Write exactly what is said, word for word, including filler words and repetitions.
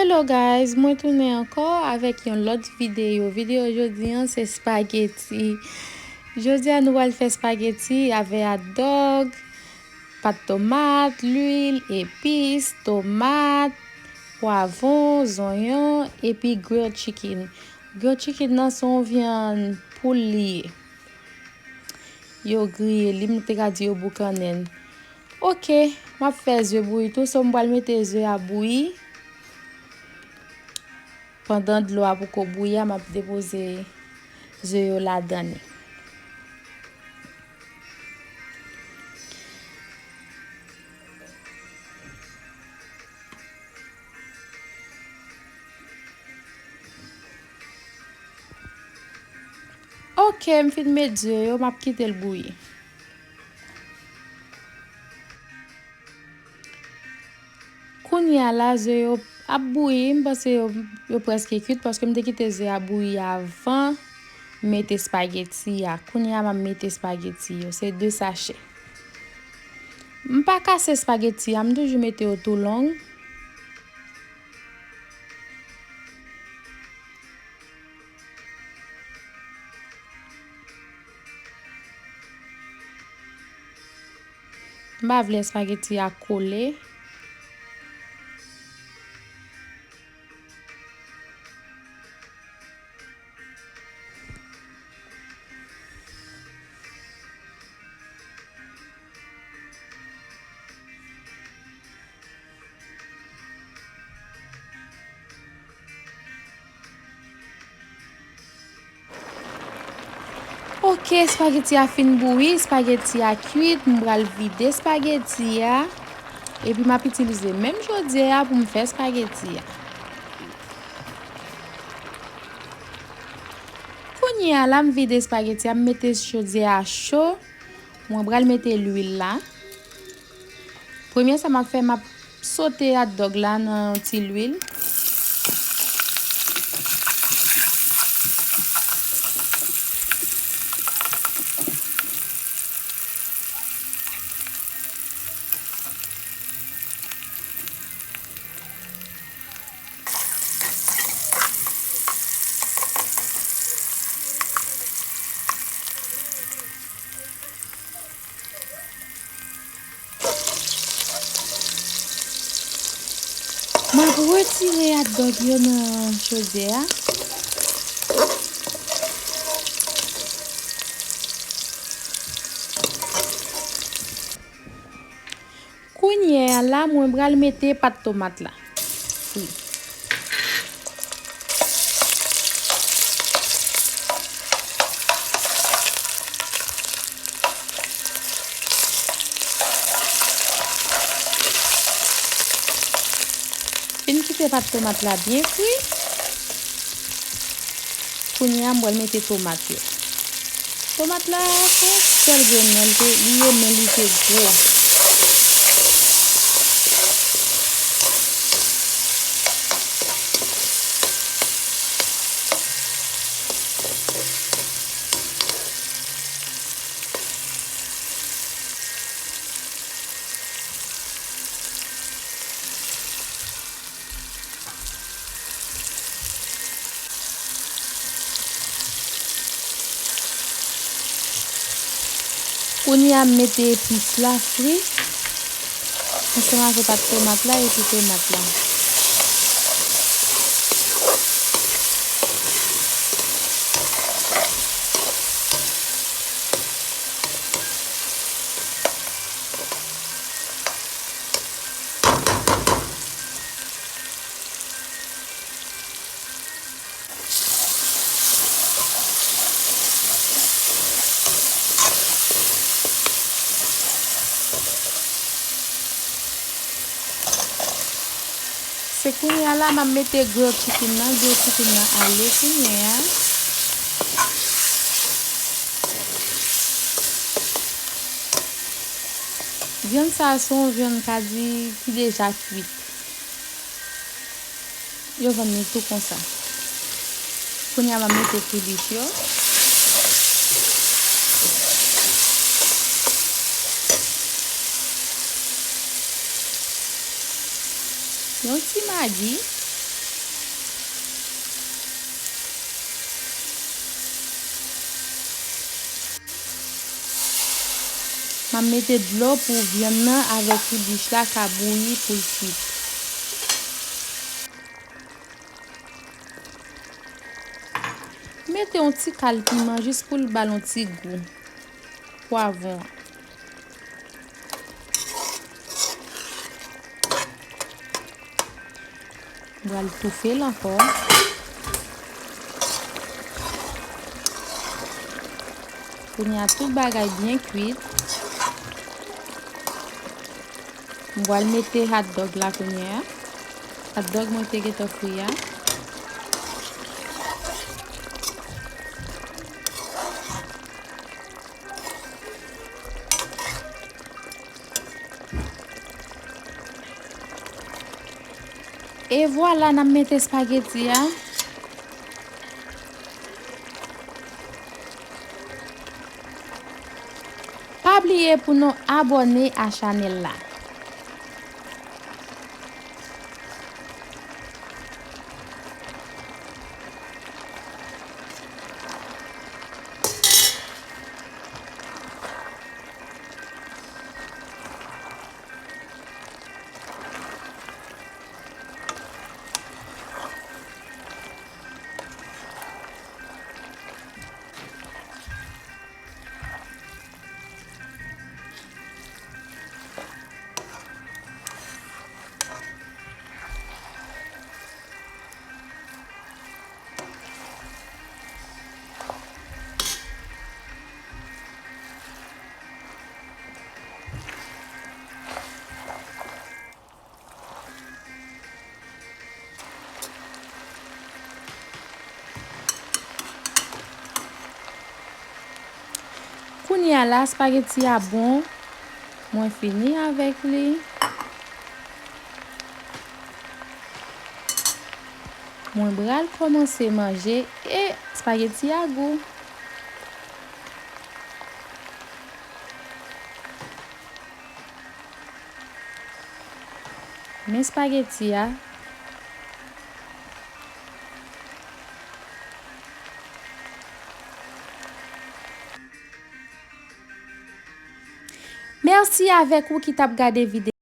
Hello guys, mwen tounen ankò avèk yon lòt videyo. Videyo jodi an se spageti. Jodi a nou pral fè spageti avè hot dog, pat tomat, lwil, epis, tomat, pwavwon, zonyon, epi grilled chicken. Grilled chicken nan se yon vyann poul li ye. Yo griye li, m te ka di yo boukannen l. Oke, m ap fè ze bouyi tou, so m pral mete ze a bouyi. Pandan dlo a poko bouyi a, m ap depoze ze yo ladan li. Oke, m fin met ze yo, m ap kite l bouyi. Kounye a la, ze yo ap bouyi, m panse yo, yo prèske kwit paske m te kite ze a bouyi avan m mete espageti a. Kounye a, m ap mete espageti yo. Se de sachè. M pa kase espageti a, m toujou mete yo tou long. M pa vle espageti a kole. Oke, espageti a fin bouyi, espageti a kwit, m pral vide espageti a. Epi m ap itilize menm chodyè a pou m fè espageti a. Kounye a la, m vide espageti a, m mete chodyè a cho. Mwen pral mete lwil la. Premye sa m ap fè, m ap sote hot dog la nan yon ti lwil. M ap retire hot dog yo nan chodyè a. Kounye a la, mwen pral mete pat tomat la fri. Fin kite pat tomat la byen fri. Kounye a, m pral mete tomat yo. Tomat la, se yon sèl grenn nan li te, li ye, men li te gwo. Kounye a, m mete epis la fri ansanm avèk pat tomat la epi tomat la. Se kounye a la, m ap mete grilled chicken nan, grilled chicken nan ale kounye a. Vyann sa a se yon vyann ka di ki deja kwit. Yo vann li tou konsa. Kounye a m ap mete kilif yo. Yon ti magi. M ap mete dlo pou vyann nan avèk kribich la ka bouyi pou l kwit. Mete yon ti kal piman jis pou l ba l yon ti gou. Pwavwon an. M pral toufe l ankò. Kounye a, tout bagay byen kwit. M pral mete hot dog la kounye a. Hot dog mwen te gentan fri a. E vwala, n ap mete espageti a. Pa bliye pou nou abòne a chanèl la. Kounye a la, espageti a bon. Mwen fini avèk li. Mwen pral kòmanse manje e espageti a gou. Men espageti a. Mèsi avèk ou ki t ap gade videyo.